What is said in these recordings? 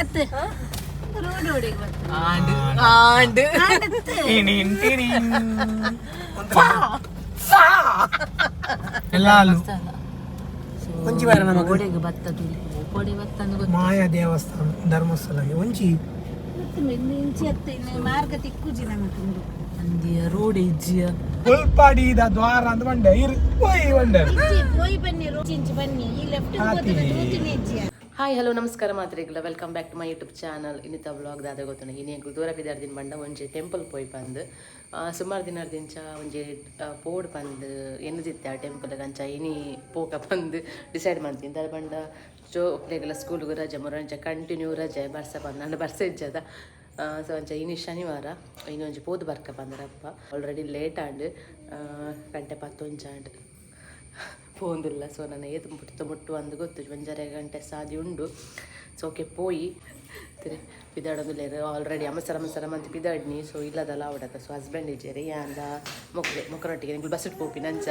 ಅತ್ತೆ ರೋಡ್ ಓಡಿಗೆ ಬರ್ತದೆ. ಆಂಡ್ ಎಲ್ಲಾಲು ಒಂಜಿ ವಾರ ನಮಕ್ ಓಡೆಗ್ ಬತ್ತ ತುಲಿ ಓಡೆ ಬತ್ತ ಅಂದ್ ಗೊತ್ತು. ಮಾಯಾ ದೇವಸ್ಥಾನ ಧರ್ಮಸ್ಥಳ ಒಂಜಿ ಮತ್ತೆ ಇಂಚಿ ಅತ್ತೆ ಇನ್ನು ಮಾರ್ಗ ತಿಕ್ಕುಜಿ ನಮಕ್ ಉಂಡು. ಅಂದಿಯ ರೋಡ್ ಇಜ್ಜಿಯ. ಕೊಲ್ಪಾಡಿದ ದ್ವಾರ ಅಂತ ಬಂಡೆ ಇರು ಪೋಯಿ ಬಂಡೆ. ಇಂಚಿ ಪೋಯಿ ಬನ್ನಿ, ರೋಡ್ ಇಂಚಿ ಬನ್ನಿ, ಈ ಲೆಫ್ಟ್ ಆತಿ. ತೂತಿನ ಇಜ್ಜಿಯ. ಹಾಯ್, ಹಲೋ, ನಮಸ್ಕಾರ ಮಾತ್ರೆಗಳ. Welcome back to my YouTube channel ಇನ್ನಿತ vlog. ದಾದ ಗೊತ್ತುಂಡು, ಇನಿ ದೂರ ಪಿದಾರ್ದಿನ ಬಂಡ ಒಂಜಿ ಟೆಂಪಲ್ ಪೋಯಿ ಪಂದ್. ಸುಮಾರು ದಿನರ್ದಿಂಚ ಒಂಜಿ ಪೋಡ್ ಪಂದ್ ಎನ್ನುದಿತ್ತೆ ಆ ಟೆಂಪಲ್ ಅಂಚ ಇನಿ ಪೋಕ ಪಂದ್ ಡಿಸೈಡ್ ಮಾಡ್ತೀನಿ. ದಾದ ಬಂಡ ಜೋಕ್ಲೆಗೆಲ್ಲ ಸ್ಕೂಲ್ಗೆ ರಜೆ, ಮೊರಂಚ ಕಂಟಿನ್ಯೂ ರಜೆ ಬರ್ಸ ಪಂದ್ ಅಂಡ ಬರ್ಸ ಇಜ್ಜದ. ಸೊ ಅಂಚ ಇನಿ ಶನಿವಾರ ಇನ್ನೊಂಜಿ ಪೋದು ಬರ್ಕ ಪಂದರಪ್ಪ. ಆಲ್ರೆಡಿ ಲೇಟ್ ಆಂಡ್, ಗಂಟೆ ಪತ್ತೊಂಜಾಂಡ್, ಪೋಂದುಲ್ಲ. ಸೊ ನನ್ನ ಏತ್ ಮುಟ್ಟು ಮುಟ್ಟು ಅಂದು ಗೊತ್ತು, ಒಂಜರೆ ಗಂಟೆ ಸಾದಿ ಉಂಡು. ಸೊ ಓಕೆ, ಪೋಯಿ ತಿರೆ ಪಿದಾಡೊಂದುಲ್ಲೆರ್. ಆಲ್ರೆಡಿ ಅಮಸರ ಅಮಸರ ಮಂತ್ ಪಿದಾಡ್ನಿ. ಸೊ ಇಲ್ಲದಲ್ಲ ಅವಡತ. ಸೊ ಹಸ್ಬೆಂಡ್ ಇಜ್ಜೆರ್, ಯಾಂದ ಮೊಕ್ಲೆ ಮೊಕರೊಟ್ಟಿಗೆ ನಿಂಗೆ ಬಸ್ಸಿಟ್ ಪೋಪಿನ ಅಂಚ.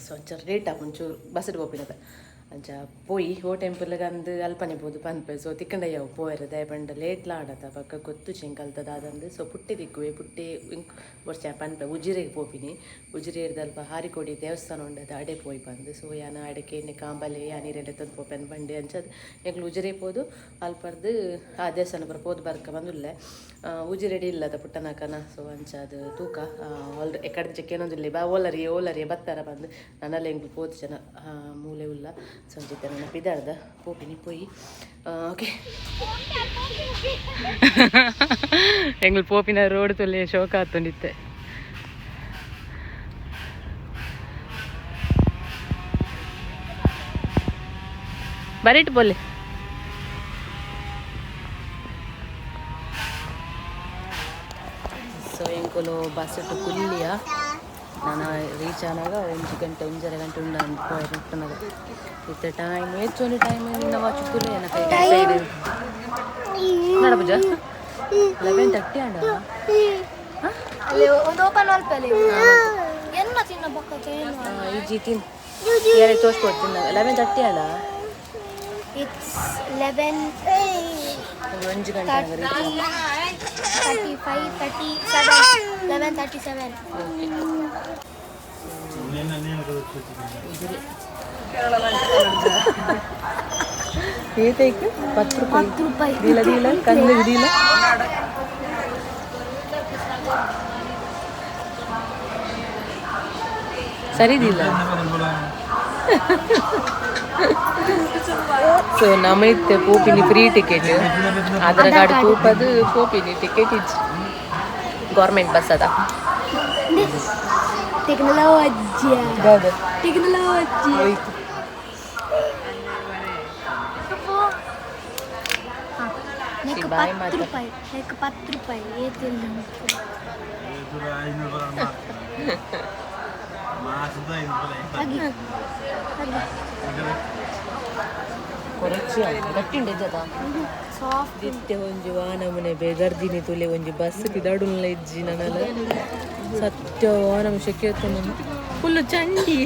ಸೊ ಅಂಚ ಲೇಟ್ ಆಪುಂಡು ಬಸ್ಸಿಟ್ ಪೋಪಿನದ. ಅಂಚ ಪೋಯಿ ಓ ಟೆಂಪಲ್ಗೆ ಅಂದು ಅಲ್ಪನೆ ಪೋದು ಪನ್ಪೆ. ಸೊ ತಿಕ್ಕಂಡಯ್ಯವು ಪೋಯೆರ್, ದಾಯೆ ಪಂಡ ಲೇಟ್ಲ ಆಡತ ಬೊಕ್ಕ ಗೊತ್ತು ಕಲ್ತದ ಅದಂದು. ಸೊ ಪುಟ್ಟೆ ತಿಕ್ಕುವೆ, ಪುಟ್ಟೆ ವರ್ಷ ಪನ್ಪೆ. ಉಜಿರೆಗೆ ಪೋಪಿನಿ. ಉಜಿರೆರ್ದ್ ಅಲ್ಪ ಹಾರಿಕೋಡಿ ದೇವಸ್ಥಾನ ಉಂಡು, ಅದು ಅಡೆ ಪೋಯಿ ಪಂದು. ಸೊ ಯಾನ ಅಡಕೆ ಎಣ್ಣೆ ಕಾಂಬಲೆ ಯಾನ್ ಇರೆಲೆ ತಂದು ಪೋಪೆನ್ ಬಂಡೆ. ಅಂಚ ಎಂಕ್ಲು ಉಜಿರೆ ಪೋದು ಅಲ್ಪರ್ದು ಆ ದೇವಸ್ಥಾನ ಪೂರ ಪೋದು ಬರ್ಕ ಬಂದುಲ್ಲೆ. ಉಜಿರೆಡಿ ಇಲ್ಲದ ಪುಟ್ಟನಕನ. ಸೊ ಅಂಚ ಅದು ತೂಕ ಆಲ್ರೆ ಎಕಡೆ ಚೆಕ್ಕೇನೊಂದಿಲ್ಲ ಬಾ ಓಲರಿ ಓಲರಿ ಬತ್ತಾರ ಬಂದು ನನ್ನಲ್ಲಿ ಎಂಕ್ಲು ಪೋದು ಜನ ಮೂಲೆ ಉಲ್ಲ. ಸೊ ಅಂಚಿತ್ತ ನನ್ನ ಪಿದಾರ್ದ ಪೋಪಿನಿ ಪೋಯಿ. ಓಕೆ, ಎಂಗ್ಲು ಪೋಪಿನ ರೋಡ್ ತುಲ್ಲೆ ಶೋಕ ಆತುಂಡಿತ್ತೆ. ಬರೀಟ್ ಬೋಲೆ. ಸೊ ಎಂಕುಲು ಬಸ್ ಕುಲ್ಲಿಯ. ನಾನು ರೀಚ್ ಆನಾಗ 1 ಗಂಟೆ 1.5 ಗಂಟೆ ಉಂಡು ಅಂದ್ ಮುಟ್ಟುನಾಗ. ಇತ್ತೆ ಟೈಮ್ ಏಚೊಂದು ಟೈಮ್ ನಿನ್ನ ವಾಚ್ ತುಲೆ ಏನ ಸೈಡ್ ನಡ ಪೂಜಾ. 11:30 ಆಂಡ. ಅಲ್ಲಿ ಒಂದು ಓಪನ್ ಮಲ್ಪಲೆ ಎನ್ನ ತಿನ್ನ ಬೊಕ್ಕ. ಈ ತಿನ್ ಯಾರಿಗೆ ತೋರಿಸ್ಕೊಡ್ತೀನಿ. 11:30 ಆಂಡ. It's 11 1 ಗಂಟೆ ಆಗ reach. 35, 37, 11:37. Okay. ಏತೈಕ್ 10 ರೂಪಾಯಿ? 10 ರೂಪಾಯಿ. ದೀಲ ದೀಲ ಕಣ್ಣು ದೀಲ. ಸರಿ ದಿಲ್ಲ. ಸೊ ನಮ್ಮ ಇತ್ತೆ ಪೋಪಿನಿ ಫ್ರೀ ಟಿಕೆಟ್. ಆಧಾರ್ ಕಾರ್ಡ್ ಪೂಪದು ಪೋಪಿನಿ, ಟಿಕೆಟ್ ಇಜ್ಜಿ. ಗೌರ್ಮೆಂಟ್ ಬಸ್ ಅದ. ಟೆಕ್ನಾಲಜಿ. ಹೌದು. ಟೆಕ್ನಾಲಜಿ. ಹೋಯ್ತು. ನೆಕ್ ಬಾಯ್. 10 ಮಾತ. ರೂಪಾಯಿ ನೆಕ್ 10 ರೂಪಾಯಿ ಏತಿಲ್ಲ. ಅಗಿ ಅಗಿ. ಕೊರಚಿ ಗಟ್ಟಿ ಉಂಡು ಇದ್ದದ. ಸಾಫ್ಟ್. ಇತ್ತೆ ಒಂಜಿ ವಾ ನಮೂನೆ ಬೇಗರ್ದಿನಿ ತುಲೆ. ಒಂಜಿ ಬಸ್ ಪಿದಾಡುನ್ಲ ಇಜ್ಜಿ ನನಲ. ಸತ್ಯ ವಾ ನಮ್ ಶೆಕೆ ಫುಲ್ ಚಂಡಿ.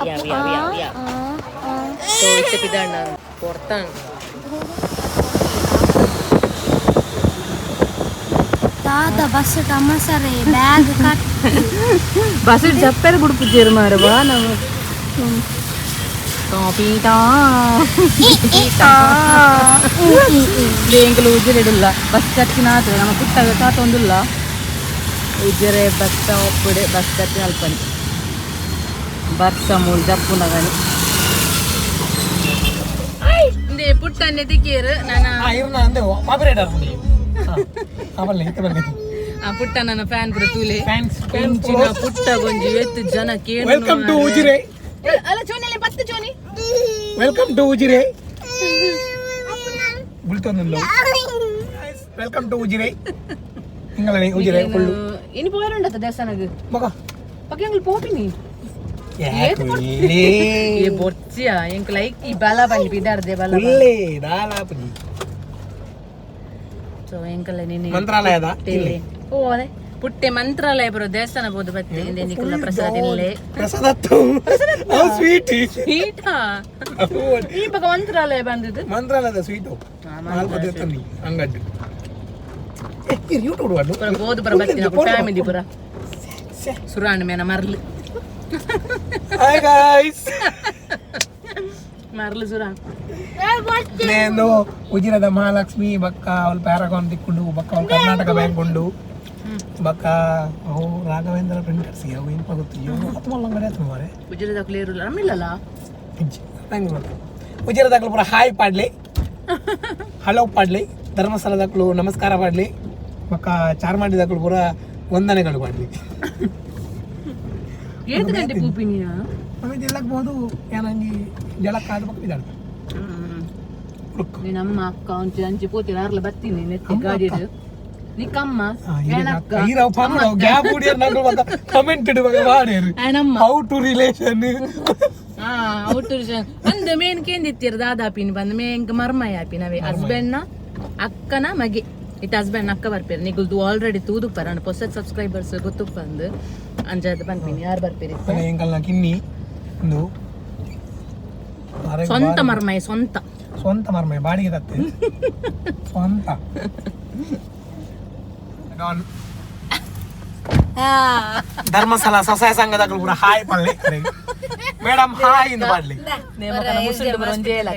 ಯಾವ ಯಾವ ಯಾವ ಯಾವ. ಸೊ ಇತ್ತೆ ಪಿದಾಡ್ನ ಪೊರ್ತಾಂಡ್. ತಾತ ಬಸ್ ತಮಸರೆ ಬ್ಯಾಗ್ ಕಟ್. ಬಸ್ ಜಪ್ಪೆರ ಬುಡುಪುಜೇರು ಮಾರ ಬಾ ನಾವು ಟಾಪೀಟಾ ಎಂಕಲು ಉಜಿರೆಡುಲ್ಲ ಬಸ್ ಕಚ್ಚಿನ ಆತು. ನಮ್ಮ ಪುಟ್ಟ ತಾತ ಒಂದುಲ್ಲ ಉಜಿರೆ ಬಸ್ ಸ್ಟಾಪ್ ಬಸ್ ಕಚ್ಚಿನ ಅಲ್ಪನಿ ಬರ್ಸ ಮೂಲು ಜಪ್ಪುನಗನಿ ಇಂದೇ ಪುಟ್ಟನ್ನೆ ತಿಕ್ಕೇರು ನನ್ನ. ಇರ್ನ ಅಂದೆ ಕಾಪಿರೈಟ್ ಆರ್ಪುಂಡಿ. ಆ ಬಲ್ಲೆ ಇತ್ತೆ ಬಲ್ಲೆ. ಆ ಪುಟ್ಟ ನನ್ನ ಫ್ಯಾನ್ ಪುರ ತೂಲೆ. ಫ್ಯಾನ್ಸ್. ಇಂಚಿನ ಪುಟ್ಟ ಗೊಂಜಿ ಎತ್ತು ಜನ ಕೇಳು. Welcome to Ujire. ಅಲ್ಲ ಚೋನಿ ಪತ್ತು ಚೋನಿ. Welcome to Ujire. ಬುಲ್ತೊಂದುಲ್ಲ. Welcome to Ujire. ನಿങ്ങളെ ಉಜಿರೆ ಫುಲ್ಲು. ಇನ್ನು ಪೋಯರುಂಡತ್ತ ದೇವಸ್ಥಾನಗ್? ಮಗ. ಪಕ್ಕ ಎಂಗ್ಲು ಪೋಪಿನಿ. ಏ ಬೊರ್ಚಿಯ ಎಂಕ್ ಲೈಕ್ ಈ ಬಲ ಬನ್ನಿ ಬಿದಾರ್ದೆ ಬಲ. ಉಲ್ಲೇ ದಾಲಾಪುಜಿ. ಸೊ ಎಂಕಲ್ಲ ನಿನ್ನೆ ಮಂತ್ರಾಲಯದ ಇಲ್ಲಿ. ಓ ಅದೇ. ಪುಟ್ಟೆ ಮಂತ್ರಾಲಯ ಬರೋ ದೇವಸ್ಥಾನ ಬೋದು ಬತ್ತೆ ನಿಕುಲ ಪ್ರಸಾದ ಇಲ್ಲೇ. ಪ್ರಸಾದ ಸ್ವೀಟ್. ಸ್ವೀಟಾ? ಈ ಪಕ್ಕ ಮಂತ್ರಾಲಯ ಬಂದಿದ್ದು. ಮಂತ್ರಾಲಯದ ಸ್ವೀಟು ನಾಲ್ಕು ದೇವಸ್ಥಾನ ಅಂಗಡ್ಡು ಯೂಟ್ಯೂಬ್. ಪೂರ ಗೋದು ಪುರ ಬತ್ತಿನ ಫ್ಯಾಮಿಲಿ ಪುರ ಸುರಾಣ್ ಮೇನ ಮರ್ಲು. Hi guys. ಮರ್ಲು ಸುರಾಣ್. నేను ಉಜಿರದ ಮಹಾಲಕ್ಷ್ಮಿ ಬಕ್ಕ ಅವಳು ಪ್ಯಾರಾಗಾನ್ ದಿಕ್ಕುಂಡು ಬಕ್ಕ ಅವಳು ಕರ್ನಾಟಕ ಬ್ಯಾಂಕ್ ಉಂಡು ಬಕ್ಕ ಅವು ರಾಘವೇಂದ್ರ ಪ್ರಿಂಟರ್ಸ್ ಅವು ಇಂಪ ಗೊತ್ತು ಹತ್ತು ಮಲ್ಲಂಗಡೆ ಆತು ಮಾರೆ. ಉಜಿರದ ಕ್ಲಿಯರ್ ರಮ್ಮಿಲ್ಲಲ್ಲ. ಉಜಿರ ದಾಖಲು ಪೂರ ಹಾಯ್ ಪಾಡ್ಲಿ, ಹಲೋ ಪಾಡ್ಲಿ, ಧರ್ಮಸ್ಥಳ ದಾಖಲು ನಮಸ್ಕಾರ ಪಾಡ್ಲಿ, ಬಕ್ಕ ಚಾರ್ಮಾಡಿ ದಾಖಲು ಪೂರ ವಂದನೆಗಳು ಪಾಡ್ಲಿ. ಏಳು ಗಂಟೆ ಪೂಪಿನಿಯ. ಆಮೇಲೆ ಎಲ್ಲಕ್ಕೆ ಏನಂಗಿ ಜಲಕ್ಕ ಆದ ಬಕ್ಕ ಇದ್ದಾಳೆ. ನಮ್ಮ ಅಕ್ಕ ಒಂಚಿ ಅಂಚಿ ಪೋತಿರ ಅರ್ಲ ಬತ್ತೀನಿ ನೆತ್ತಿ ಗಾಡಿ ನಿಕ್ಕಮ್ಮ. ಗ್ಯಾಪ್ ಕಮೆಂಟ್ ಇಡುವಾಗ ವಾಡೇರು. ಏನಮ್ಮ? How to relation. ಹಾ, ಔಟ್ ಅಂದ್ ಮೇನ್ ಕೇಂದಿತ್ತೀರ ದಾದಾಪಿನ ಬಂದ್ ಮೇಂಕ್ ಮರ್ಮಯ ಆಪಿನವೇ ಹಸ್ಬೆಂಡ್ ನ ಅಕ್ಕನ ಮಗೆ ಇತ್ತ ಹಸ್ಬೆಂಡ್ ಅಕ್ಕ ಬರ್ಪೇರು ನಿಗುಲ್ದು ಆಲ್ರೆಡಿ ತೂದುಪ್ಪರ ಅಂಡ್ ಹೊಸ ಸಬ್ಸ್ಕ್ರೈಬರ್ಸ್ ಗೊತ್ತುಪ್ಪಂದು ಅಂಜಾದ್ ಪನ್ಪಿನಿ ಯಾರು ಬರ್ಪೇರಿ. ಎಂಕಲ್ನ ಕಿನ್ನಿ ಒಂದು ಸ್ವಂತ ಮರ್ಮಯ ಸ್ವಂತ. ಸ್ವಂತ ಮರ್ಮಯ, ಬಾಡಿಗೆ ತತ್ತೆ ಸ್ವಂತ ಡಾನ್. ಧರ್ಮಸ್ಥಳ ಸ್ವಸಹಾಯ ಸಂಘದ ಪೂರ ಹಾಯ್ ಪಲ್ಲೆ ಮೇಡಮ್, ಹಾಯ್ ಇಂದ ಪಾಡ್ಲಿ. ಮುಸುಂಟು ಬರೊಂಜೇಲ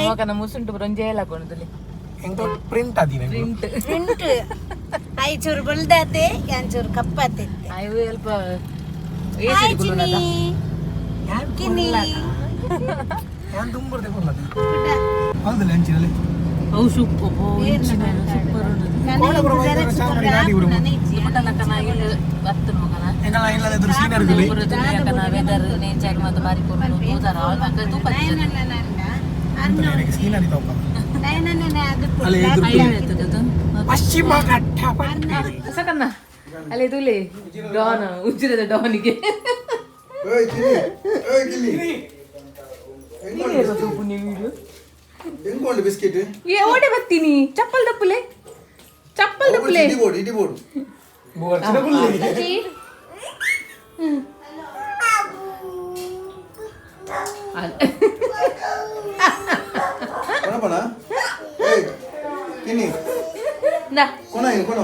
ಮೋಕನ ಮುಸುಂಟು ಬರೊಂಜೇಲ ಕೊಣದುಲಿ. ಎಂಕ ಪ್ರಿಂಟ್ ಅದಿನ. ಪ್ರಿಂಟ್. ಪ್ರಿಂಟ್ ಐಚೂರು ಬಲ್ದಾತೆ, ಅಂಚೂರು ಕಪ್ಪಾತೆ. ಅಯ್ಯೋ ಅಲ್ಪ. ಹಾಯ್ ಚಿನ್ನಿ ಕಿನ್ನಿ. ಯಾನ್ ತುಂಬುರ್ದೆ ಕೊಡ್ಲದ ಹೌದಲ್ಲ ಅಂಚಿನಲ್ಲಿ. ಅವು ಸೂಪರ್ ಸೂಪರ್. ಎಂಕಲ್ನ ಇಲ್ಲದ ಎದುರು ಸೀನರಿ. ವೆದರ್ ನೇಚರ್ ಮತ್ತು ಬಾರಿ ಸೀನರಿ ತಗೋಪ ಅಲ್ಲಿ ಎದುರು ಪಶ್ಚಿಮ ಘಟ್ಟ. ಸಕನ್ನ ಅಲ್ಲಿ ತುಲೆ ಡಾನ್ ಉಜ್ಜಿರದ ಡಾನಿಗೆ. ಎಂಕೊಂಡು ಬಿಸ್ಕೆಟ್. ಏ ಓಡೆ ಬರ್ತೀನಿ, ಚಪ್ಪಲ್ ದಪ್ಪುಲೆ, ಚಪ್ಪಲ್ ದಪ್ಪುಲೆ. ಇಡಿ ಬೋರ್ಡ್, ಇಡಿ ಬೋರ್ಡ್. ಕೊಣ ಪಣ ಏಯ್ ತಿನ್ನಿ. ಇಂದಾ. ಕೊಣ ಏನು ಕೊಣ.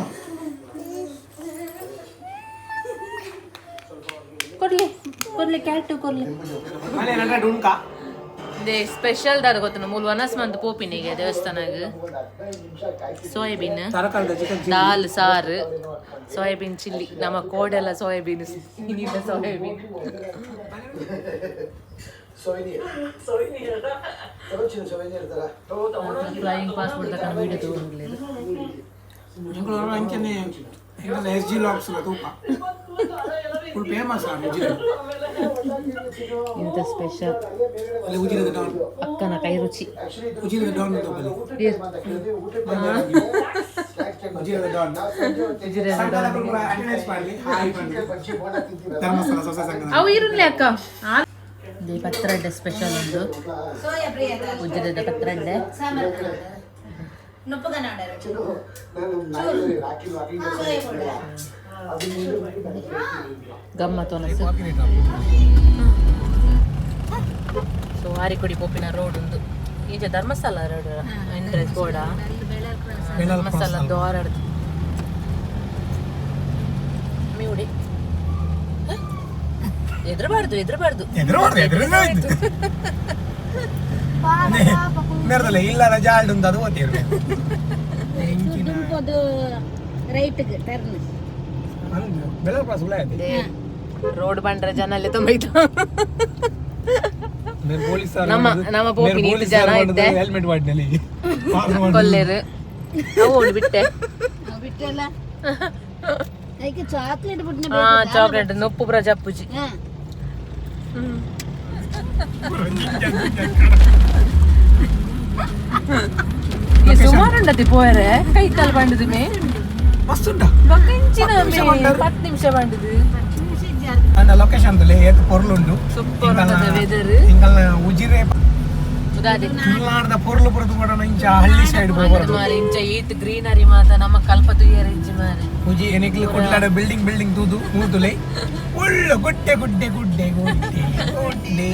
ಕೊಡ್ಲಿ ಕೊಡ್ಲಿ ಕ್ಯಾಟ್ ಕೊಡ್ಲಿ. They special ದಾದ ಗೊತ್ತ ಮೂಲ ವನಸ್ ಮಂತ್ ಪೋಪಿನಿಗೆ ದೇವಸ್ಥಾನಗ್ ಸೋಯಾಬೀನ್ ದಾಲ್ ಸಾರು ಸೋಯಾಬೀನ್ ಚಿಲ್ಲಿ. ನಮ್ಮ ಕೋಡೆಲ್ಲ ಸೋಯಾಬೀನ್ ಇನ್ನಿಲ್ಲ ಸೋಯಾಬೀನ್. ಫ್ಲೈಯಿಂಗ್ ಪಾಸ್ಪೋರ್ಟ್ ತಕೊಂಡು ವೀಡಿಯೋ ತಗೊಂಡ್ಲಿಲ್ಲ. ಅಂಚನೆ ಎಂಕಲ್ನ ಎಸ್ ಜಿ ಲಾಕ್ಸ್ ತೂಪ ಫುಲ್ ಫೇಮಸ್ ಆ ಉಜಿರೆ. ಇಂಥ ಸ್ಪೆಷಲ್. ಅಲ್ಲಿ ಉಜಿರೆದ ಡಾನ್. ಅಕ್ಕನ ಕೈ ರುಚಿ. ಉಜಿರೆದ ಡಾನ್ ತೂಪಲ್ಲಿ, ಉಜಿರೆದ ಡಾನ್ ಸಂಘದ ಪೂರ ಅಟೆಂಡೆನ್ಸ್ ಮಾಡಲಿ, ಹಾಯ್ ಮಾಡಲಿ ಧರ್ಮಸ್ಥಳ ಸ್ವಸಹಾಯ ಸಂಘದ. ಅವು ಇರುನ್ಲೆ ಅಕ್ಕ. ಈ ಪತ್ರಡ್ಡೆ ಸ್ಪೆಷಲ್ ಒಂದು ಉಜ್ಜಿರದ ಪತ್ರಡ್ಡೆ. ಗಮ್ಮತ್ ಒನಸು. ಸೊ ಆರಿಕೊಡಿ ಪೋಪಿನ ರೋಡ್ ಒಂದು ಈಚೆ ಧರ್ಮಸ್ಥಳ ರೋಡ್ ಎಂಟ್ರೆನ್ಸ್ ಬೋರ್ಡ ಧರ್ಮಸ್ಥಳ ದ್ವಾರ ಮೀ ಎದುರಬಾರ್ದು ಎದುರಬಾರ್ದು. ಎದುರು ಎದುರು ನೇರದಲ್ಲ ಇಲ್ಲದ ಜಾಲ್ಡ್ ಉಂಟು ಅದು ಓದ್ತಿರ್ಬೇಕು. ದುಂಪೊದು ರೈಟ್ ಟರ್ನ್. ಬೆಳ್ಳರ್ ಕ್ರಾಸ್ ಉಳ್ಳ ಆಯ್ತು. ರೋಡ್ ಬಂಡ್ರೆ ಜನ ಅಲ್ಲಿ ತುಂಬ ಇತ್ತು. ಪೊಲೀಸ್ ನಮ್ಮ ಪೋಪಿನ ಇತ್ತು ಜನ ಇದ್ದೆ. ಹೆಲ್ಮೆಟ್ ಮಾಡಿನಲ್ಲಿ. ಕೊಲ್ಲೇರು ಅವು ಉಂಡು ಬಿಟ್ಟೆ. ಬಿಟ್ಟಲ್ಲ ಐಕೆ ಚಾಕ್ಲೇಟ್ ಬಿಟ್ನ. ಹಾ, ಚಾಕ್ಲೇಟ್ ನೊಪ್ಪು ಪುರ ಜಪ್ಪುಜಿ. ಹಾ. ಸುಮಾರು ಉಂಡತಿ ಪೋಯರೆ ಕೈ ಕಾಲು ಬಂಡದು ಮೇ. ಮಸ್ತ್ ಉಂಟಾ? ಇಂಚಿನ 10 ನಿಮಿಷ ಬಂಡದು. ಅಂಡ ಲೊಕೇಶನ್ ದಲ್ಲಿ ಏತ್ ಪೊರ್ಲುಂಡು. Super weather. ಇಂಕಲ್ನ ಉಜಿರೆ. ದಾದೆ ತುಳುನಾಡದ ಪೊರ್ಲು ಪೊರತು ಪಡೋಣ ಇಂಚ ಹಳ್ಳಿ ಸೈಡ್ ಪೋಬಾರ್ದು. ಮಾರೆ ಇಂಚ ಈತ್ ಗ್ರೀನರಿ ಮಾತ ನಮ್ಮ ಕಲ್ಪ ತುಯ್ಯರ ಇಜ್ಜಿ ಮಾರೆ. ಪೂಜಿ ಎನಿಕ್ಲು ಕೊಡ್ಲಾಡ ಬಿಲ್ಡಿಂಗ್ ಬಿಲ್ಡಿಂಗ್ ತೂದು ಮೂತುಲೆ ಒಳ್ಳ ಗುಡ್ಡೆ ಗುಡ್ಡೆ ಗುಡ್ಡೆ ಗುಡ್ಡೆ ಗುಡ್ಡೆ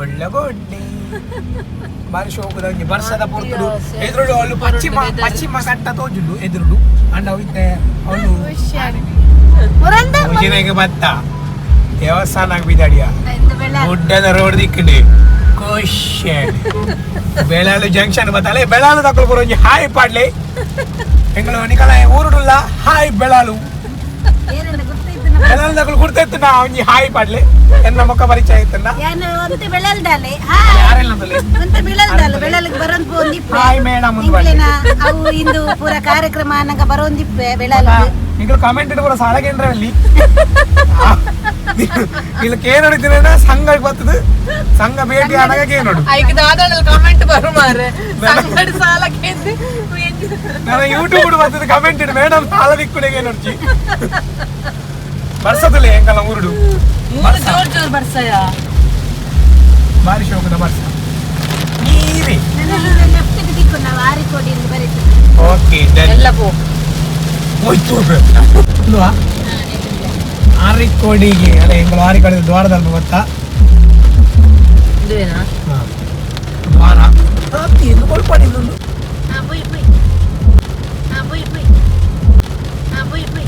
ಒಳ್ಳ ಗುಡ್ಡೆ ಬಾರಿ ಶೋಕುದ ಒಂಜಿ ಬರ್ಸದ ಪೊರ್ತುಡು ಎದುರುಡು ಅವಳು ಪಶ್ಚಿಮ ಪಶ್ಚಿಮ ಕಟ್ಟ ತೋಜುಂಡು ಎದುರುಡು ಅಂಡ ಅವಿತ್ತೆ ಅವಳು ಉಜಿರೆಗೆ ಬತ್ತ ದೇವಸ್ಥಾನ ಬಿದಾಡಿಯ ಗುಡ್ಡದ ರೋಡ್ ದಿಕ್ಕುಂಡು ಖುಷಿ ಬೆಳಾಲು ಜಂಕ್ಷನ್ ಬತ್ತಲೆ ಬೆಳಾಲು ತಕ್ಕಲು ಪೂರ ಒಂಜಿ ಹಾಯ್ ಪಾಡ್ಲೆ ಎಂಗಳು ನಿಕಲ ಊರುಡುಲ್ಲ ಹಾಯ್ ಬೆಳಾಲು ಏನೆಲ್ಲ ಗೊತ್ತಿತ್ತು. ಬೆಳಾಲು ತಕ್ಕಲು ಕುಡ್ತಾ ನಾ ಒಂಜಿ ಹಾಯ್ ಪಾಡ್ಲೆ ಎನ್ನ ಮುಖ ಪರಿಚಯ ಇತ್ತನ್ನ. ಯಾನು ಒಂತೆ ಬೆಳಲ್ದಾಲೆ. ಯಾರೆಲ್ಲ ಅಂತಲೆ? ಒಂತೆ ಬೆಳಲ್ದಾಲ ಬೆಳಲಿಗೆ ಬರೋನ್ ಪೋಂದಿಪ್ಪೆ. ಹಾಯ್ ಮೇಡಮ್ ಒಂದು ಪಾಡ್ಲೆ. ಇಂಕ್ಲೆನ ಅವು ಇಂದು ಪೂರ ಕಾರ್ಯಕ್ರಮ ಅನಗ ಬರೋಂದಿಪ್ಪೆ ಬೆಳಲ್ಗೆ. ನಿಕಲು ಕಾಮೆಂಟ್ ಪೂರ ಸಾಲಗೇನ್ರ ಅಲ್ಲಿ ಇಲ್ಲ ಕೇನೋಡಿದ್ದೀನ ಸಂಘ ಬರ್ತದೆ ಸಂಘ ಭೇಟಿ ಆದಾಗ ಕೇನೋಡು. ಐಕ್ ದಾದಾಡಲ್ ಕಾಮೆಂಟ್ ಬರು ಮಾರೆ ಸಂಗಡ ಸಾಲ ಕೇಂದ್. ನಾನು ಯೂಟ್ಯೂಬ್ ಬರ್ತದೆ ಕಮೆಂಟ್ ಇಡು ಮೇಡಮ್ ಸಾಲ ದಿಕ್ಕುಡೆಗೆ ನೋಡ್ಚಿ ಬರ್ಸದಲ್ಲ ಹೆಂಗಲ್ಲ ಊರುಡು. ಮೂರು ಜೋರ್ ಜೋರ್ ಬರ್ಸಯ. ಬಾರಿ ಶೋಕದ ಬರ್ಸ ನೀರಿ. ಲೆಫ್ಟ್ ದಿಕ್ಕು ನಾವು ಆರಿಕೋಡಿ ಎಂದು ಬರೀತು. Okay done. ಎಲ್ಲ ಪೋ. ಹೋಯ್ತು ಅಲ್ವಾ ಆರಿಕೋಡಿಗೆ ಅಲ್ಲ ಎಂಗಳು ಆರಿಕೋಡಿ ದ್ವಾರದಲ್ಲಿ ಗೊತ್ತಾ? ಇದುವೇನಾ? ಹಾ. ದ್ವಾರ ಎಂದು ಕೊಳ್ಪಾಡಿ ಇನ್ನೊಂದು. ಹಾ ಪೊಯ್ ಪೊಯ್ ಹಾ ಪೊಯ್ ಪೊಯ್ ಹಾ ಪೊಯ್ ಪೊಯ್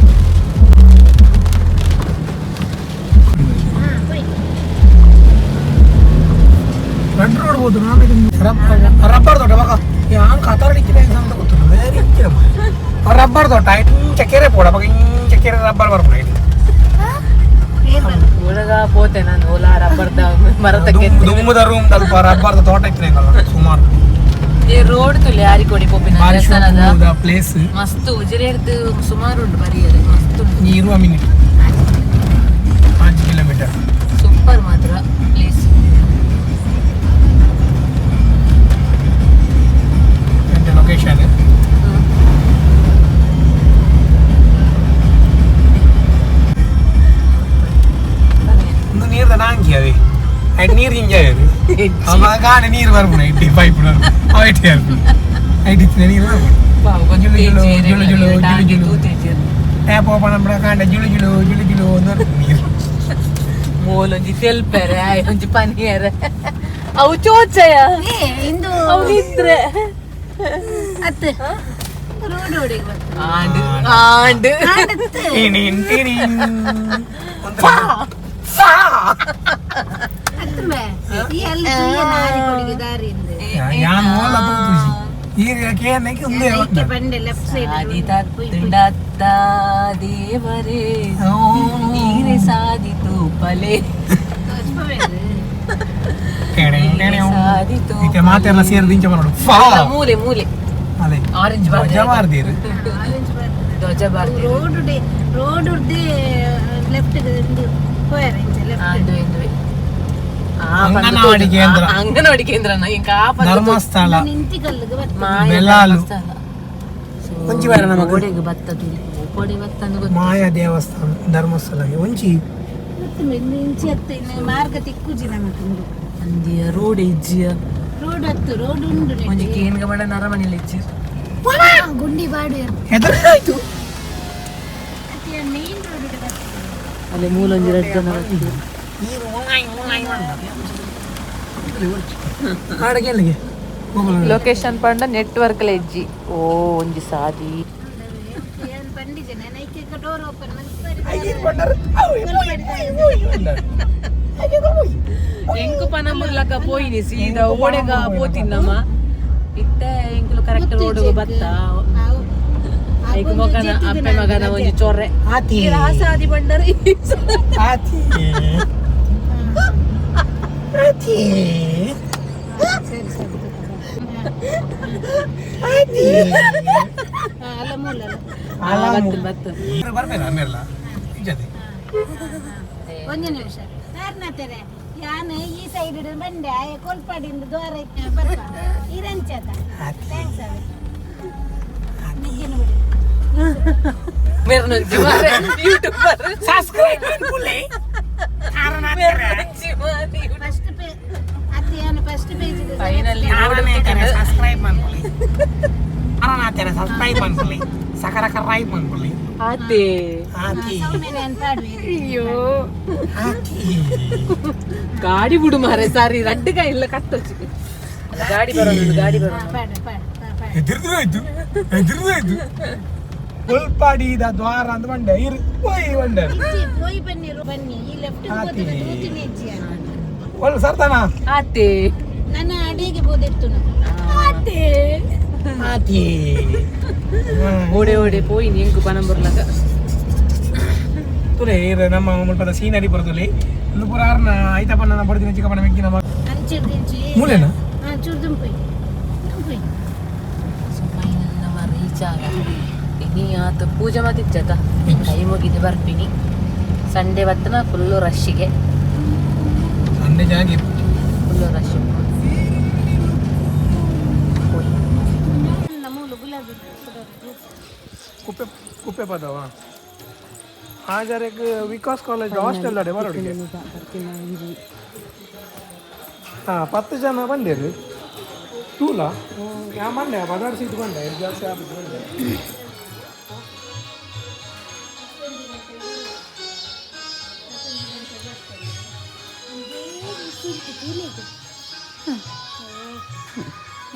ಹಾ ಪೊಯ್. ರೆಡ್ ರೋಡ್ ಹೋದ್ರು ನಾನು ರಬ್ಬರ್ ತೋಟ ಮಗ ಯಾನ್ ಕತಾರಡಿಕ್ಕಿನ ಅಂತ ಗೊತ್ತಿಲ್ಲ ಬೇರೆ ಇಕ್ಕಿನ ರಬ್ಬರ್ ತೋಟ ಇಂಚ ಕೆರೆ ಪೋಡ ಮಗ ಇಂಚ ಕೆರೆ ರಬ್ಬರ್ ಬರ್ಪುಣ ಇದು. ಒಳಗ ಪೋತೆ ನಾನು ಓಲಾ ರಬ್ಬರ್ದ ಮರತ. ದುಮ್ಮುದ ರೂಮ್ ತಲ್ಪ ರಬ್ಬರ್ದ ತೋಟ ಇತ್ತಿನ ಸುಮಾರು. ಈ ರೋಡ್ ತುಲೆ ಆರಿಕೋಡಿ ಪೋಪಿನ ಬಾರಿ ದೇವಸ್ಥಾನದ ಶೋಕುದ ಪ್ಲೇಸ್. ಮಸ್ತ್ ಉಜಿರೆರ್ದು ಸುಮಾರು ಉಂಟು ಬರಿಯರೆ ಮಸ್ತ್ ಉಂಟು. ಇರುವ ಮಿನಿಟ್ 5 ಕಿಲೋಮೀಟರ್. ಸೂಪರ್ ಮಾತ್ರ ಪ್ಲೇಸ್. ಲೊಕೇಶನ್ ಒಂದು ನೀರ್ದ ನಾಂಕಿ ಅವೆ ಅಂಡ್ ನೀರು ಹಿಂಗೆ ಅದು ಅವಾಗ ನೀರು ಬರ್ಪುಣ ಇಟ್ಟಿ ಪೈಪ್ ಐಟಿ ಐಟಿ ನೀರು ಬರ್ಪುಣ ಜುಳು ಜುಳು ಜುಳು ಜುಳು ಜುಳು ಜುಳು ಟ್ಯಾಪ್ ಓಪನ್ ಮಾಡ್ಬಿಡ ಕಾಂಡ ಜುಳು ಜುಳು ಜುಳು ಜುಳು ಒಂದು ನೀರು. ಮೋಲೊಂಜಿ ತೆಲ್ಪೆರೆ ಆಯ್ ಒಂಜಿ ಪನಿಯರೆ ಅವು ಚೋಚಯ. ಏ ಇಂದು ಅವು ನಿದ್ರೆ. ಅತ್ತು ರೋಡ್ ಓಡಿಗೆ ಬರ್ತದೆ. ಆಂಡ್ ಆಂಡ್ ಆಂಡತ್ತು. ಟಿಣಿನ್ ಟಿಣಿನ್. ಒಂಥರ ಫಾ. ಅತ್ತು ಮೇ ಈ ಅಲ್ಲಿ ತುಯ್ಯನ ಆರಿಕೋಡಿಗೆ ದಾರಿ ಇಂದು. ಯಾನ್ ಮೋಲ ತೂತುಜಿ ಈರ್ ಕೇನಕ್ಕೆ ಉಂದೆ. ಐಕೆ ಬಂಡೆ ಲೆಫ್ಟ್ ಸೈಡ್. ಸಾದಿತ ದೇವರೇ ನೀರೆ ಸಾದಿತು ಪಲೆ ಸಾದಿತು. ಇತ್ತೆ ಮಾತೆಲ್ಲ ಸೇರಿದ ಇಂಚ ಬರೋಡು ಫಾ. ಮೂಲೆ ಮೂಲೆ. ಅಲೆ ಆರೆಂಜ್. ಧ್ವಜ ಮಾರ್ದಿರು. ಧ್ವಜ ಬಾರ್ದಿರು. Road road left ಇಂದು ಪೋಯರ ಇಂಚ ಲೆಫ್ಟ್. ಆಂಡು ಇಂದುವೆ ಅಂಗನವಾಡಿ ಕೇಂದ್ರ. ಅಂಗನವಾಡಿ ಕೇಂದ್ರ ಇಂಕ ಆ ಪಂದ್ ಧರ್ಮಸ್ಥಳ. ನಿಂತಿಕಲ್ಲಿಗೆ ಬರ್ತದೆ. ಮಾಯ ಬೆಲಾಲು. ಧರ್ಮಸ್ಥಳ. ಒಂಜಿ ಬಾರ ನಮಕ್. ಓಡೆಗ್ ಬತ್ತ ತುಲಿ ಓಡೆ ಬತ್ತ ಅಂದ್ ಗೊತ್ತು. ಮಾಯಾ ದೇವಸ್ಥಾನ ಧರ್ಮಸ್ಥಳ ಒಂಜಿ. ಮತ್ತು ಇಂಚಿ ಅತ್ತು ಇನ್ನು ಮಾರ್ಗ ತಿಕ್ಕುಜಿ ನಮಕ್ ಉಂಡು. ಅಂದಿಯ ರೋಡ್ ಇಜ್ಜಿಯ. ರೋಡ್ ಹತ್ತು ರೋಡ್ ಉಂಡು ನೆಟ್ಟಿ. ಒಂಜಿ ಕೇನ್ಗ ಬಡ ನರಮನಿಲ್ ಇಜ್ಜಿ. ಗುಂಡಿ ಬಾಡು. ಹೆದರ್ಕಾಯ್ತು. ಅತ್ತೆ ಮೇನ್ ರೋಡ್ ಬರ್ತದೆ. ಅಲ್ಲಿ ಮೂಲೊಂಜಿ ರಡ್ಡ್ ಜನ ಬತ್ತಿದ್ರು. ಆಡಗೆಲ್ಲಿಗೆ ಲೊಕೇಶನ್ ಪಂಡ ನೆಟ್ವರ್ಕ್ ಲೆಜ್ಜಿ ಓ ಒಂಜಿ ಸಾದಿ. ಏನ್ ಪಂಡಿಜೆ ನಾನು ಐಕೆ ಡೋರ್ ಓಪನ್. ಎಂಕು ಪನ ಮುರ್ಲಕ ಪೋಯಿನಿ ಸೀದಾ ಓಡೆಗ ಪೋತಿನ್ನಮ್ಮ ಇತ್ತೆ ಎಂಕುಲು ಕರೆಕ್ಟ್ ರೋಡ್ ಬತ್ತ ಐಕ್ ಮೊಗನ ಅಪ್ಪೆ ಮಗನ ಒಂಜಿ ಚೊರ್ರೆ ಆತಿ ಆ ಸಾದಿ ಬಂಡರ್. ಆತಿ ಆತಿ ಸರಿ ಸರಿ. ಆತಿ. ಅಲ್ಲ ಮೂಲ ಅಲ್ಲ. ಬತ್ತ. ಬರ್ಬೇಡ ಆಮೇಲೆ ಇಜ್ಜದೆ. ಒಂದು ನಿಮಿಷ ಯಾರನ್ನತ್ತಾರೆ ಯಾನ್ ಈ ಸೈಡ್ ಬಂಡೆ ಆಯ ಕೊಲ್ಪಾಡಿಂದ ದ್ವಾರ ಇತ್ತು ಬರ್ಪ ಇರಂಚತ. Thanks ಅವೆ ನಿಗ್ಗಿನ ಬಿಡಿ. ಮೆರ್ನೊಂಜಿ ಮಾರೆ ಯೂಟ್ಯೂಬರ್. ಸಬ್ಸ್ಕ್ರೈಬ್ ಅನ್ಕುಲೆ. ಮೆರ್ನೊಂಜಿ ಮಾರೆ. ಫಸ್ಟ್ ಪೇ ಅತ್ತೆ ಯಾನು first page. Final. ಕರ್ರಾಯಿ ಪನ್ಪುಲಿ ಸಕರ ಕರ್ರಾಯಿ ಪನ್ಪುಲಿ ಆತೆ ಆತಿ ಅಯ್ಯೋ ಆತಿ ಗಾಡಿ ಬಿಡು ಮಾರೆ ಸಾರಿ ರಡ್ಡು ಕೈ ಇಲ್ಲ ಕಟ್ಟೊಚ್ಚಿ ಗಾಡಿ ಬರೋದು ಗಾಡಿ ಬರೋದು ಎದುರ್ದಾಯ್ತು ಎದುರ್ದಾಯ್ತು ಉಲ್ಪಾಡಿದ ದ್ವಾರ ಅಂತ ಬಂಡೆ ಇರು ಪೋಯಿ ಬಂಡೆ ಪೋಯಿ ಬನ್ನಿ ಬನ್ನಿ ಈ ಲೆಫ್ಟ್ ಆತಿ. ಒಳ್ಳೆ ಸರ್ತಾನ ಆತೆ ನನ್ನ ಅಡಿಗೆ ಬೋದಿತ್ತು ಆತಿ ಓಡೆ ಓಡೆ ಪೋಯಿ ಎಂಕು ಪಣ ಬರ್ಲಾಗ ತುಲೆ ಇರು ನಮ್ಮ ಮುಲ್ಪದ ಸೀನರಿ ಬರ್ತುಲಿ ಇಲ್ಲಿ ಪೂರ ಆರ್ನ ಐತ ಪಣ್ಣ ಬಡ್ದಿನ ಚಿಕ್ಕಪ್ಪನ ಮೆಕ್ಕಿನ ಅಂಚಿರ್ದಿಂಚಿ ಮೂಲೆನಾ? ಹಾ ಚೂರ್ದುಂಪಿ ದುಂಪಿ ನಮ್ಮ ರೀಚ್ ಆಗ ಇನಿ ಆತ ಪೂಜೆ ಮಾತಿಚ್ಚತ ಕೈ ಮುಗಿದು ಬರ್ಪಿನಿ ಸಂಡೇ ಬತ್ತನ ಫುಲ್ಲು ರಶ್ಶಿಗೆ ಸಂಡೆ ಜಾಗಿ ಫುಲ್ಲು ರಶ್ ನಮ್ಮ ಗುಲಾಬಿ ಕುಪ್ಪೆ ಕುಪ್ಪೆ ಪದವ ಹಾಜಾರೆಗ್ ವಿಕಾಸ್ ಕಾಲೇಜ್ ಹಾಸ್ಟೆಲ್ ಅಡೆ ಬರೋಡಿಗೆ ಹಾ 10 ಜನ ಬಂದೇರು ತೂಲ ಯಾ ಮಂಡೆ ಪದಾರ್ ಸೀಟ್ ಬಂಡೆ ಜಾಸ್ತಿ ಆಫೀಸ್ ಬಂಡೆ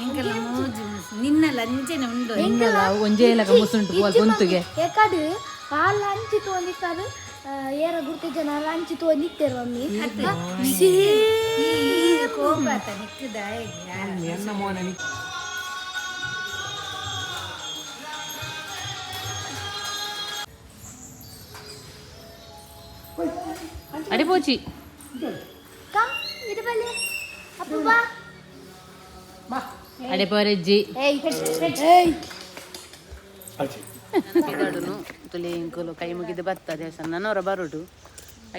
ಎಂಕೆಲ್ಲ ಮೋಜು ನಿನ್ನ ಲಂಚನೆ ಉಂಡು ಒಂಜೇ ಇಲ್ಲಕ ಮುಸುಂಟು ಗೊಂತುಗೆ ಎಕಡು ಆ ಲಂಚ್ ತೋಂದಿತ್ತಾರೆ ಏರ ಗುರ್ತಿ ಜನ ಲಂಚ್ ತೋಂದಿತ್ತೇರು ಮಮ್ಮಿ ಕೋಪ ಆತ ನಿಕ್ಕದ ಎನ್ನ ಮೋನೆ ಅಡಿ ಪೋಚಿ ಕಮ್ ಇದು ಬಲ್ಲಿ ಅಪ್ಪು ಬಾ ಅಡೆ ಪೋರೆಜ್ಜಿ ಏಯ್ ಏಯ್ ಬಿದಡುನು ತುಲೆ ಇಂಕುಲು ಕೈ ಮುಗಿದು ಬತ್ತ ದೇವಸ್ಥಾನ ನನ್ನವರ ಬರುಡು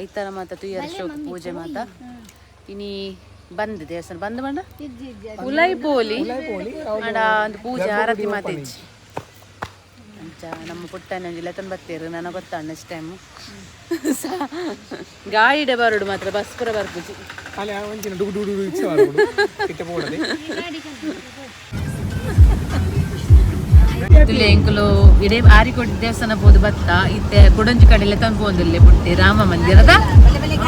ಐತರ ಮಾತ ತುಯ್ಯರ ಶೋಕ್ ಪೂಜೆ ಮಾತ ಇನಿ ಬಂದ್ ದೇವಸ್ಥಾನ ಬಂದ್ ಬಂಡ ಉಲೈ ಪೋಲಿ ಅಡ ಒಂದು ಪೂಜೆ ಆರತಿ ಮಾತೇಜಿ ಅಂಚ ನಮ್ಮ ಪುಟ್ಟನ ಒಂಜಿ ಲೆತನ್ ಬತ್ತೇರು ನನಗೆ ಗೊತ್ತ ನೆಕ್ಸ್ಟ್ ಟೈಮ್ ಗಾಡಿಡೆ ಬರುಡು ಮಾತ್ರ ಬಸ್ ಪೂರ ಬರ್ಪುಜಿ ಅಲ್ಲಿ ಆ ಒಂಚಿನ ಡುಗು ಡುಗು ಡುಗು ಇಚ್ಛೆ ಬರೋಡು ಇಟ್ಟೆ ಪೋಡದೆ ತುಲೆ ಎಂಕುಲು ಇಡೇ ಆರಿಕೋಟೆ ದೇವಸ್ಥಾನ ಪೋದು ಬತ್ತ ಇತ್ತೆ ಕೊಡಂಜಿ ಕಡೆ ಲೆತನ್ ಪೋಂದುಲ್ಲೆ ಪುಟ್ಟಿ ರಾಮ ಮಂದಿರದ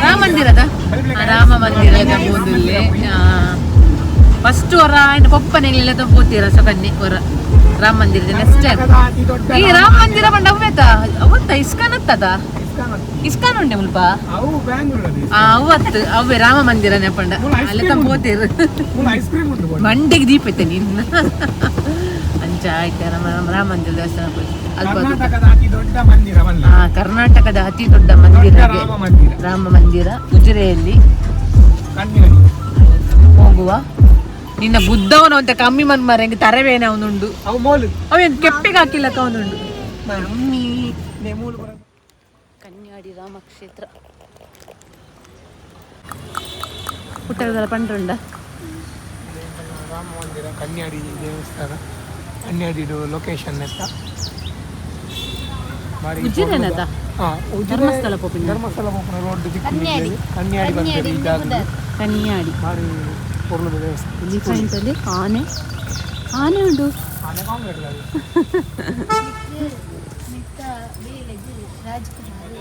ರಾಮ ಮಂದಿರದ ಆ, ರಾಮ ಮಂದಿರದ ಪೋಂದುಲ್ಲೆ ಫಸ್ಟ್ ಹೊರ ಆಯ್ನ ಪೊಪ್ಪನೆಲ್ಲ ಪೋತೀರ ಸಕನ್ನಿ ಹೊರ ರಾಮ ಮಂದಿರದ ನೆಕ್ಸ್ಟ್ ಟೈಮ್ ಅತಿ ದೊಡ್ಡ ಈ ರಾಮ ಮಂದಿರ ಪಂಡ ಅವ್ವೇತ ಅವತ್ತ ಇಸ್ಕಾನ್ ಅತ್ತದ ಇಸ್ಕಾನ್ ಉಂಡೆ ಮುಲ್ಪ ಅವು ಬ್ಯಾಂಗ್ಳೂರಲ್ಲಿ ಆ ಅವತ್ತು ಅವ್ವೆ ರಾಮ ಮಂದಿರ ನೆಪಂಡ ಅಲ್ಲ ಪೋತೀರು ಮೂಲ ಐಸ್ ಕ್ರೀಮ್ ಉಂಟು ಬೋಡು. ಮಂಡೆಗೆ ದೀಪ ಇತ್ತೆ ನಿನ್ನ ಅಂಚ ಆಯ್ತು ರಾಮ ರಾಮ ಮಂದಿರ ದೇವಸ್ಥಾನ ಪೋಯಿ. ಅಲ್ಪ ಅದು ಕರ್ನಾಟಕದ ಅತಿ ದೊಡ್ಡ ಮಂದಿರ ಮಲ್ಲ ಆ, ಕರ್ನಾಟಕದ ಅತಿ ದೊಡ್ಡ ಮಂದಿರ ದೊಡ್ಡ ರಾಮ ಮಂದಿರ ರಾಮ ಮಂದಿರ ಉಜಿರೆಯಲ್ಲಿ ಕಣ್ಣಿನಲ್ಲಿ ಹೋಗುವ ನಿನ್ನ ಬುದ್ಧವನ ಅಂತ ಕಮ್ಮಿ ಮನ್ ಮಾರ ತರವೇನ ಅವನುಂಡು ಅವು ಮೋಲು ಅವೇನು ಕೆಪ್ಪಿಗೆ ಹಾಕಿಲ್ಲಕ್ಕ ಅವನುಂಡು ಮಮ್ಮಿ ನೇ ಮೂಲು ಬರ ಕನ್ಯಾಡಿ ರಾಮಕ್ಷೇತ್ರ ಪುಟ್ಟದಲ್ಲ ಪಂಡ್ರುಂಡ ರಾಮ ಮಂದಿರ ಕನ್ಯಾಡಿ ದೇವಸ್ಥಾನ ಕನ್ಯಾಡಿದು ಲೊಕೇಶನ್ ಎತ್ತ ಬಾರಿ ಉಜಿರೆನದ ಹಾ, ಉಜಿರೆ ಧರ್ಮಸ್ಥಳ ಪೋಪಿನ ಧರ್ಮಸ್ಥಳ ಪೋಪಿನ ರೋಡ್ ದಿಕ್ಕು ಕನ್ಯಾಡಿ ಬರ್ತದೆ ಈ ಜಾಗದ್ದು. ಕನ್ಯಾಡಿ ಬಾರಿ ಪೊರ್ಲುದ ದೇವಸ್ಥಾನ ಎಲಿಫೆಂಟಲ್ಲಿ ಆನೆ ಆನೆ ಉಂಟು ಆನೆ ಕಾಂಗ್ರೆಸ್ ಅದು. ರಾಜ್ಕುಮಾರ್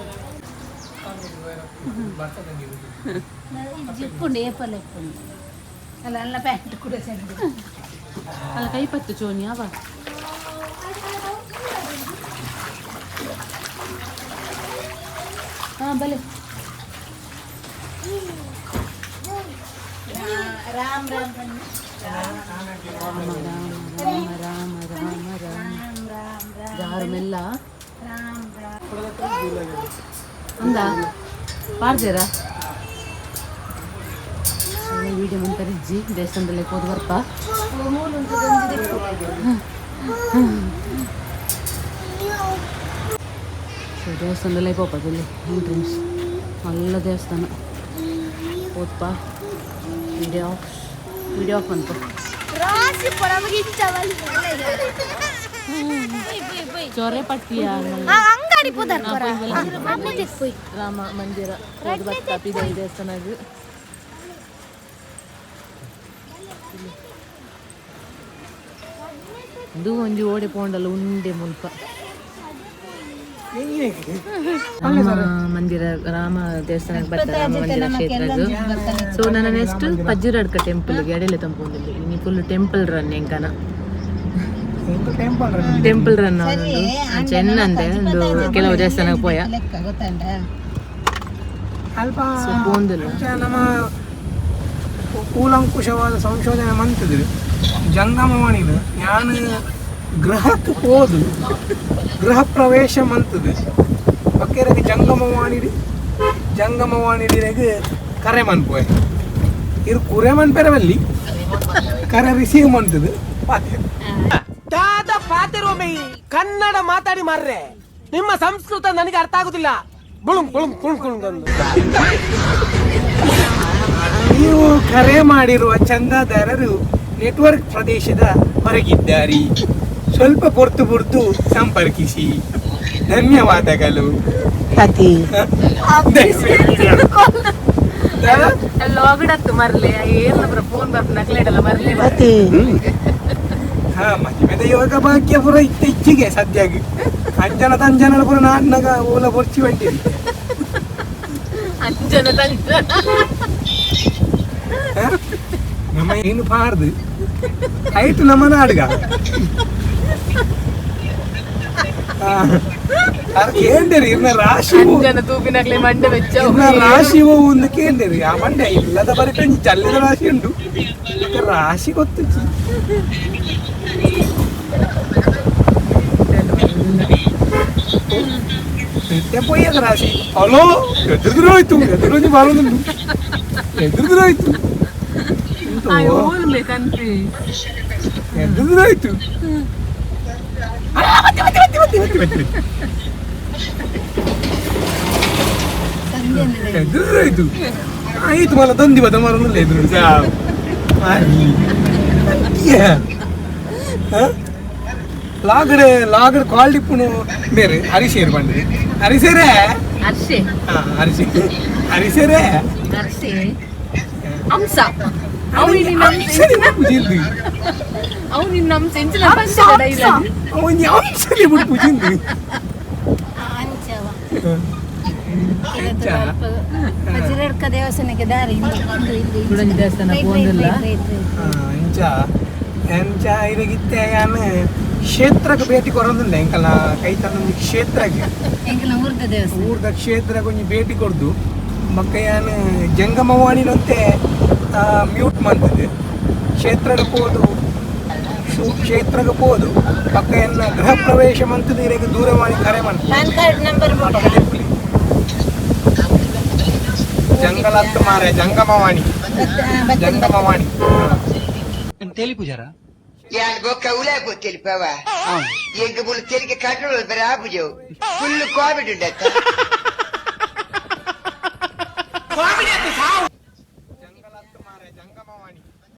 ಬರ್ತದೆ ನೀವು. ಜಿಪ್ಪುಂಡು ಏಪಲ್ ಇಪ್ಪುಂಡು ಅಲ್ಲ ಅಲ್ಲ ಪ್ಯಾಂಟ್ ಕೂಡ ಚೆಂದ ಅಲ್ಲ ಕೈ ಪತ್ತು ಚೋನಿ ಅವ ಹಾ ಬಲೆ ರಾಮ್ ರಾಮ್ ಬನ್ನಿ ರಾಮ ರಾಮ ರಾಮ ರಾಮ ರಾಮ ರಾಮ್ ರಾಮ್ ರಾಮ್ ಜಾರು ಮೆಲ್ಲ ರಾಮ್ ರಾಮ್ ಅಂದ ಪಾರ್ಜೇರ ವಿಡಿಯೋ ಮಂತರಿಜ್ಜಿ ದೇವಸ್ಥಾನದಲ್ಲಿ ಹೋದ್ ಬರ್ಪ ಸೊ ದೇವಸ್ಥಾನದಲ್ಲೇ ಪೋಪದಲ್ಲಿ ಎಂಟ್ರೆನ್ಸ್ ಮಲ್ಲ ದೇವಸ್ಥಾನ ಹೋದ್ಪ ವಿಡಿಯೋ ಆಫ್ ವಿಡಿಯೋ ಆಫ್ ಅಂತ ರಾಸಿ ಪರಮಗಿಂಚವಲ್ಲಿ ಚೊರೆ ಪಟ್ಟಿಯ ಅಂಗಡಿ ಪುದರ್ ಪೋಯ್ ರಾಮ ಮಂದಿರ ಹೋದ್ ಬರ್ತ ಪಿದಾಯಿ ದೇವಸ್ಥಾನಗ್ ಇದು ಒಂಜಿ ಓಡೆ ಪೋಂಡಲ್ಲ ಉಂಡೆ ಮುಲ್ಪ. ರಾಮ ಮಂದಿರ, ರಾಮ ದೇವಸ್ಥಾನಕ್ಕೆ ಬರ್ತಾರೆ, ರಾಮ ಮಂದಿರ ಕ್ಷೇತ್ರದ್ದು. ಸೊ ನನ್ನ ನೆಕ್ಸ್ಟ್ ಪಜ್ಜಿರಡ್ಕ ಟೆಂಪಲ್ಗೆ ಎಡೆಲೆ ತಂಪೊಂದಿಲ್ಲ. ಇನಿ ಫುಲ್ ಟೆಂಪಲ್ ರನ್ ಎಂಕನ. ಟೆಂಪಲ್. ಟೆಂಪಲ್ ರನ್ ಚೆನ್ನಂದೆ ಒಂದು ಕೆಲವು ದೇವಸ್ಥಾನಕ್ಕೆ ಪೋಯ. ಲೆಕ್ಕ ಗೊತ್ತಂಡ. ಅಲ್ಪ. ಸೊ ಪೋಂದಿಲ್ಲ. ಅಂಚ ನಮ್ಮ ಕೂಲಂಕುಷವಾದ ಸಂಶೋಧನೆ ಮಂತಿದ್ರು ಜಂಗಮವಾಣಿನ ಯಾನು ಗೃಹಕ್ಕೆ ಹೋದು ಗೃಹ ಪ್ರವೇಶ ಮಂತದು ಬಕ್ಕೇರಗೆ ಜಂಗಮವಾಣಿ ಜಂಗಮವಾಣಿಗೆ ಕರೆ ಮನ್ಪೋಯ್ ಇರು ಕುರೆ ಮನ್ಪೆರ ಬಲ್ಲಿ ಕರೆ ರಿಸೀವ್ ಮಂತದು. ದಾದ ಪಾತಿರೋಮಿ ಕನ್ನಡ ಮಾತಾಡಿ ಮಾರ್ರೆ, ನಿಮ್ಮ ಸಂಸ್ಕೃತ ನನಗೆ ಅರ್ಥ ಆಗುದಿಲ್ಲ. ಬುಳುಂ ಬುಳುಂ ಕುಣ್ ಕುಣ್ ಅಂದು. ನೀವು ಕರೆ ಮಾಡಿರುವ ಚಂದಾದಾರರು ನೆಟ್ವರ್ಕ್ ಪ್ರದೇಶದ ಹೊರಗಿದ್ದಾರೆ, ಸ್ವಲ್ಪ ಪೊರ್ತು ಪೊರ್ತು ಸಂಪರ್ಕಿಸಿ, ಧನ್ಯವಾದಗಳು. ಲಾಗಡತ್ತು ಮರ್ಲೆ ಏನ್ ಫೋನ್ ಬರ್ಪ ನಕ್ಲೇಡಲ್ಲ ಮರ್ಲೆ. ಹಾ, ಮದುವೆದ ಯೋಗ ಭಾಗ್ಯ ಪೂರ ಇತ್ತ ಇಚ್ಚಿಗೆ ಸದ್ಯಾಗಿ ಅಂಜನ ತಂಜನ ಪೂರ ನಾಡ್ನಾಗ ಓಲ ಬೊರ್ಚಿ ಬಂಟಿ. ಅಂಜನ ತಂಜನ. ನಮ್ಮ ಏನು ಪಾರ್ದು ಆಯ್ತು ನಮ್ಮ ನಾಡ್ಗ ಕೇಂದ್ರಿ ಇರ್ನ ರಾಶಿ ಅಂಜನ ತೂಪಿನಕ್ಲೆ ಮಂಡೆ ಬೆಚ್ಚ. ಇರ್ನ ರಾಶಿ ಒಂದು ಕೇಂದ್ರಿ ಆ ಮಂಡೆ ಇಲ್ಲದ ಬರಿ ಕಂಜಿ ಚಲ್ಲಿದ ರಾಶಿ ಉಂಟು. ಇಕ್ಕ ರಾಶಿ ಗೊತ್ತು. ನಿತ್ಯ ಪೊಯ್ಯದ ರಾಶಿ. ಹಲೋ, ಎದುರುದ್ರೋಯ್ತು, ಎದುರು ಬಾರೊಂದುಂಡು, ಎದುರುದ್ರೋಯ್ತು. ಕನ್ಫ್ಯೂಸ್. ಎದುರುದ್ರೋಯ್ತು. ಮತ್ತೆ ಮತ್ತೆ ಮತ್ತೆ ಮತ್ತೆ ಮತ್ತೆ ಎದುರಾಯ್ತು. ಆಯ್ತು ಮಲ್ಲ ತಂದಿ ಬದ ಮರಲ್ಲ ಎದುರು. ಲಾಗಡೆ ಲಾಗಡೆ ಕ್ವಾಲಿಟಿ ಬೇರೆ ಹರಿಶೇರ್ ಬಂದಿದೆ ಹರಿಸೇರೆ. ಹರ್ಷೆ. ಹಾ, ಹರಿಸಿ ಹರಿಸೇರೆ. ಹರ್ಷೆ ಅಂಸ. ಅಂಶಲಿ ಪೂಜಿಂದು. ಅವು ನಿನ್ನ ಅಂಶ ಎಂಚಿನ. ಅವನ್ ಅಂಶಲಿ ಬಿಟ್ಟು ಪೂಜಿಂದು. ಅಂಚವ ವಜ್ರಡ್ಕ ದೇವಸ್ಥಾನಕ್ಕೆ ದಾರಿ ಇಂದು ಇಂದು ಇಂದು. ಕುಡಂಜಿ ದೇವಸ್ಥಾನ ಪೋಂದಿಲ್ಲ. ಅಂಚ ಎಂಚ ಇರಗಿತ್ತೆ ಯಾನ್ ಕ್ಷೇತ್ರಕ್ಕೆ ಭೇಟಿ ಕೊರೊಂದುಂಡೆ ಎಂಕಲ್ನ ಕೈತನ ಕ್ಷೇತ್ರಕ್ಕೆ. ಎಂಕಲ್ನ ಊರ್ದ ದೇವಸ್ಥಾನ. ಊರ್ದ ಕ್ಷೇತ್ರಕ್ಕೆ ಒಂಜಿ ಭೇಟಿ ಕೊರ್ದು ಬೊಕ್ಕ ಯಾನ್ ಜಂಗಮವಾಣಿನಂತೆ ಮ್ಯೂಟ್ ಮಂತದ್ದು ಕ್ಷೇತ್ರದ ಪೋದು ಕ್ಷೇತ್ರಕ್ಕೆ ಪೋದು ಬೊಕ್ಕ ಎನ್ನ ಗೃಹ ಪ್ರವೇಶ ಮಂತದ್ದು ಇರೆಗ್ ದೂರವಾಣಿ ಕರೆ ಮಂತ. PAN card number. ಜಂಗಲತ್ತು ಮಾರೆ ಜಂಗಮವಾಣಿ ಜಂಗಮವಾಣಿ. ಯಾನ್ ಬೊಕ್ಕ ಉಲಾಯ್ ಪೋತೆಲಿಪವ ಎಂಕ್ ಮುಲು ತೆಲಿಕೆ ಕಂಟ್ರೋಲ್ ಬರ ಆಪುಜವು ಫುಲ್ ಕೋವಿಡ್ ಉಂಡತ್ತ.